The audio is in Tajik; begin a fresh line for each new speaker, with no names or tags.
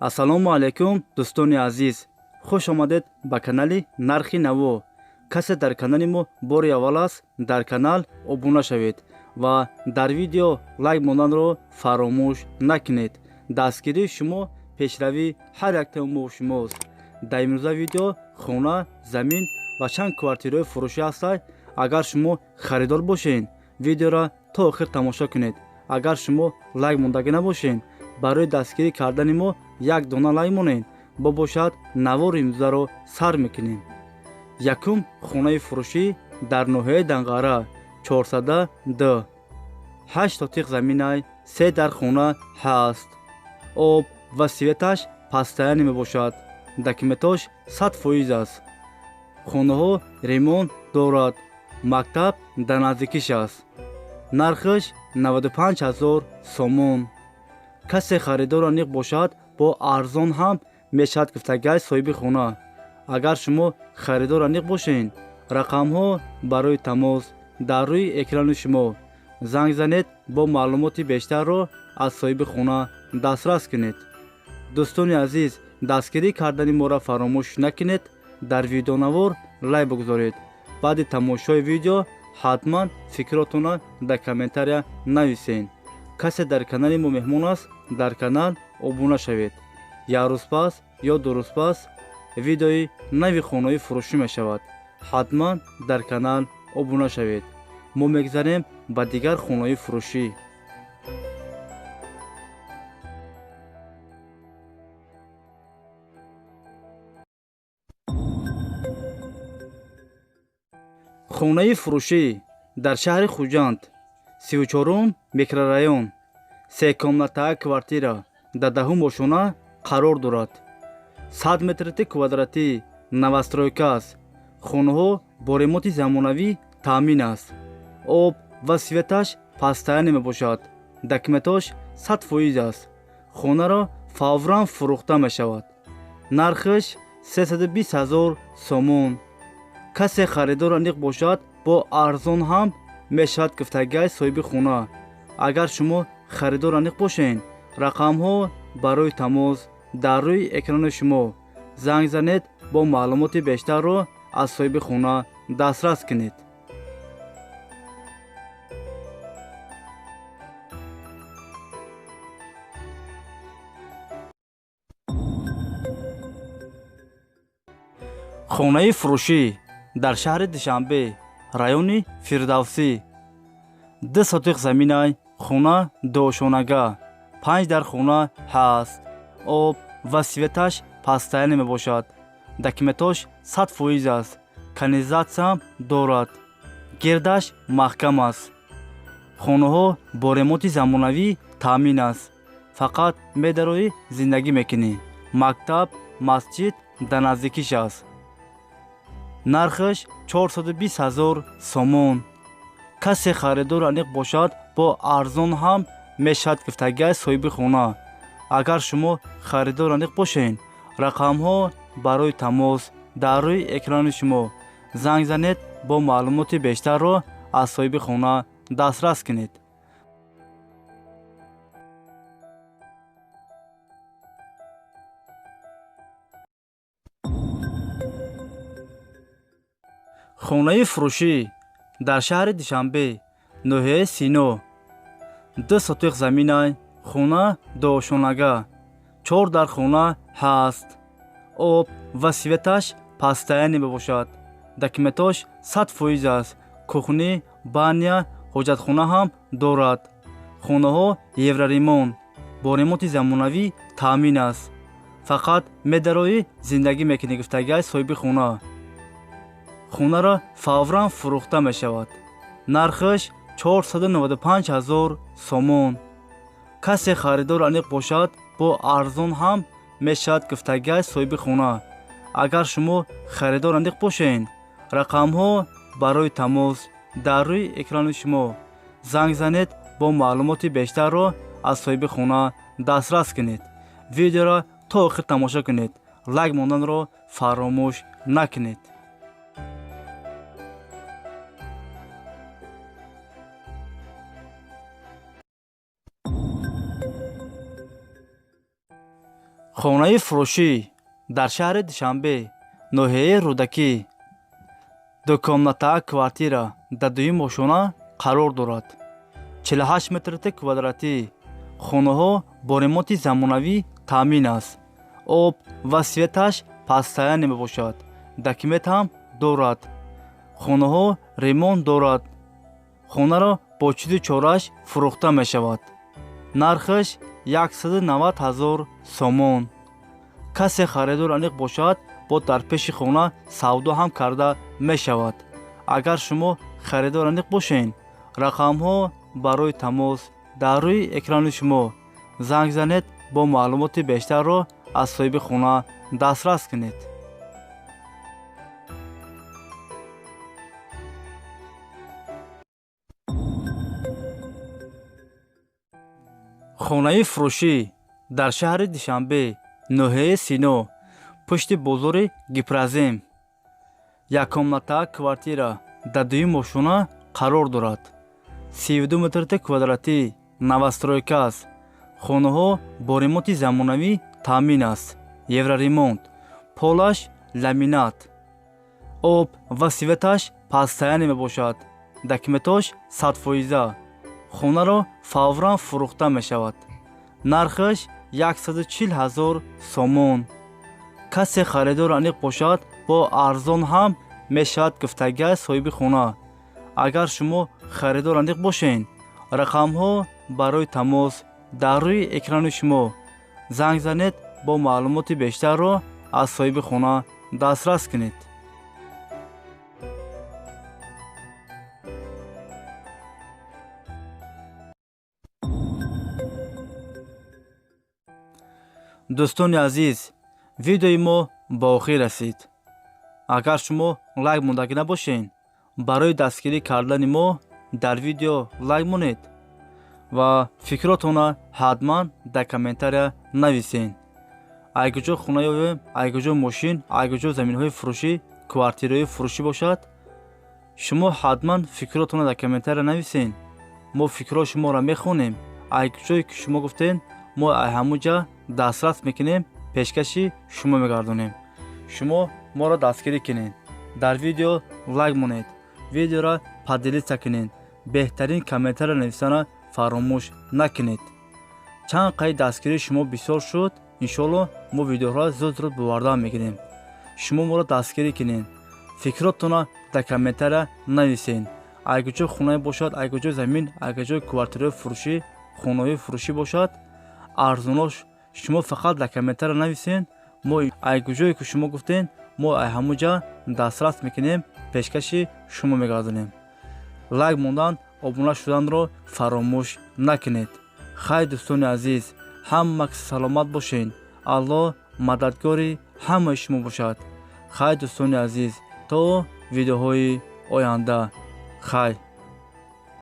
Ассалому алайкум, дӯстони азиз, хуш омадед ба канали Нархи Наво. Касе дар канали мо бори аввал аст, дар канал обуна шавед ва дар видео лайк монданро фаромӯш накунед. Дастгирии шумо пешравии ҳар яктаи мо шумост. Дар имрӯза видео хона, замин ва чанд квартираҳои фурӯшӣ ҳастанд. Агар шумо харидор бошед, видеоро то охир тамошо кунед. Агар шумо лайк мондагӣ набошед, барои дастгирӣ кардани мо як дона лайк монед. Бо бошад, навори имрӯзаро сар мекунем. Якум хонаи фурӯшӣ дар ноҳияи Данғара, 402, 8 сотиқ заминай, се дар хона ҳаст. Об ва светаш постоянный мебошад. Документош 100% аст. Хонаҳо ремонт дорад. Мактаб дар наздикиш аст. Нархаш 95 ҳазор сомон. Касе харидор аниқ бошад, бо арзон ҳам мешавад, гуфтагай соҳиби хона. Агар шумо харидор аниқ бошед, рақамҳо барои тамос дар рӯи экрани шумо, занг занед, бо маълумоти бештарро аз соҳиби хона дастрас кунед. Дӯстони азиз, дастгирӣ кардани моро фаромӯш накунед. Дар видеонавор лайк бигузоред. Баъди тамошои видео ҳатман фикротонро дар комментария нависед. Касе дар канали мо меҳмон аст, дар канал обуна шавед. Як рӯз пас ё 2 рӯз пас видеои нави хонаи фурӯшӣ мешавад. Ҳатман дар канал обуна шавед. Мо мегзарем ба дигар хонаи фурӯшӣ. Хонаи фурӯшӣ дар шаҳри Хуҷанд, 34 микрорайон, се комнатаа квартира дар даҳум ошона қарор дорад. 100 метрити квадратӣ, новостройка аст. Хонаҳо бо ремонти замонавӣ таъмин аст. Об ва светаш постоянный мебошад. Документош 100% аст. Хонаро фавран фурӯхта мешавад. Нархаш 320 ҳазор сомон. Касе харидор аниқ бошад, бо арзон ҳам мешавад, гуфтагай соҳиби хона. Агар шумо харидор аниқ бошед, рақамҳо барои тамос дар рӯи экрани шумо, занг занед, бо маълумоти бештарро аз соҳиби хона дастрас кунед. Хонаи фурӯшӣ дар шаҳри Душанбе, райони Фирдавсӣ, 2 сотиқ заминай, хона дуошонага, 5 дар хона ҳаст. Об ва светаш постоянный мебошад. Документош 100% аст. Канализатсиям дорад. Гирдаш маҳкам аст. Хонаҳо бо ремонти замонавӣ таъмин аст. Фақат медароӣ, зиндагӣ мекунӣ. Мактаб, масҷид дар наздикиш аст. Нархаш 420 ҳазор сомон. Касе харидор аниқ бошад, бо арзон ҳам мешавад, гуфтагай соҳиби хона. Агар шумо харидор аниқ бошед, рақамҳо барои тамос дар рӯи экрани шумо, занг занед, бо маълумоти бештарро аз соҳиби хона дастрас кунед. Хонаи фурӯшӣ дар шаҳри Душанбе, ноҳияи Сино, 2 сотиқ заминай, хона дуошонага, 4 дар хона ҳаст. Об ва светаш постоянный мебошад. Документош 100% аст. Кухни, баня, ҳоҷатхона ҳам дорад. Хонаҳо евроремонт, бо ремонти замонавӣ таъмин аст. Фақат медароӣ, зиндагӣ мекунӣ, гуфтагай соҳиби хона. Хонаро фавран фурӯхта мешавад. Нархаш 495 ҳазор сомон. Касе харидор аниқ бошад, бо арзон ҳам мешавад, гуфтагай соҳиби хона. Агар шумо харидор аниқ бошед, рақамҳо барои тамос дар рӯи экрани шумо, занг занед, бо маълумоти бештарро аз соҳиби хона дастрас кунед. Видеоро то охир тамошо кунед. Лайк монданро фаромӯш накунед. Хонаи фурӯшӣ дар шаҳри Душанбе, ноҳияи Рӯдакӣ, двухкомната квартира дар дуюм ошёна қарор дорад. 48 метри квадратӣ. Хонаҳо бо ремонти замонавӣ таъмин аст. Об ва светаш постоянный мебошад. Документ ҳам дорад. Хонаҳо ремонт дорад. Хонаро бо чизу чорааш фурӯхта мешавад. Нархаш 190 000 сомон. Касе харидор аниқ бошад, бо дар пеши хона савдо ҳам карда мешавад. Агар шумо харидор аниқ бошед, рақамҳо барои тамос дар рӯи экрани шумо. Занг занед, бо маълумоти бештарро аз соҳиби хона дастрас кунед. Хонаи фурӯшӣ дар шаҳри Душанбе, ноҳияи Сино, пушти бозори Гипрозем, яккомната квартира дар дуюм ошёна қарор дорад. 32 метри квадратӣ, новостройка аст. Хонаҳо бо ремонти замонавӣ таъмин аст. Евроремонт. Полаш ламинат. Об ва светаш постоянный мебошад. Документош 100%. Хонаро фавран фурӯхта мешавад. Нархаш 140 000 сомон. Касе харидор аниқ бошад, бо арзон ҳам мешавад, гуфтагиаст соҳиби хона. Агар шумо харидор аниқ бошед, рақамҳо барои тамос дар рӯи экрани шумо. Занг занед, бо маълумоти бештарро аз соҳиби хона дастрас кунед. Дӯстони азиз, видеои мо ба охир расид. Агар шумо лайк мондагӣ набошед, барои дастгирӣ кардани мо дар видео лайк монед ва фикротонро ҳатман дар комментария нависед. Ай куҷо хона ёбем, ай куҷо мошин, ай куҷо заминҳои фурӯшӣ, квартираҳои фурӯшӣ бошад, шумо ҳатман фикротонро дар комментария нависед. Мо фикрҳои шуморо мехонем. Ай куҷое ки шумо гуфтед, мо ай ҳамун ҷа дастрас мекунем, пешкаши шумо мегардонем. Шумо моро дастгирӣ кунед. Дар видео лайк монед, видеоро поделиться кунед, беҳтарин комментария нависанро фаромӯш накунед. Чанд қайд дастгирии шумо бисёр шуд, иншоалло мо видеоҳоро зуд зуд бовардан мегирем. Шумо моро дастгирӣ кунед. Фикротонро дар комментария нависед. Ай куҷо хонае бошад, ай куҷо замин, ай куҷо квартираҳои фурӯшӣ, хонаҳои фурӯшӣ бошад, арзонош шумо фақат дар комментария нависед. Мо ай куҷое ки шумо гуфтед, мо ай ҳамун ҷа дастрас мекунем, пешкаши шумо мегардонем. Лайк мондан, обуна шуданро фаромӯш накунед. Хайр, дӯстони азиз, ҳама саломат бошед. Аллоҳ мададгори ҳамаи шумо бошад. Хайр, дӯстони азиз, то видеоҳои оянда. Хайр.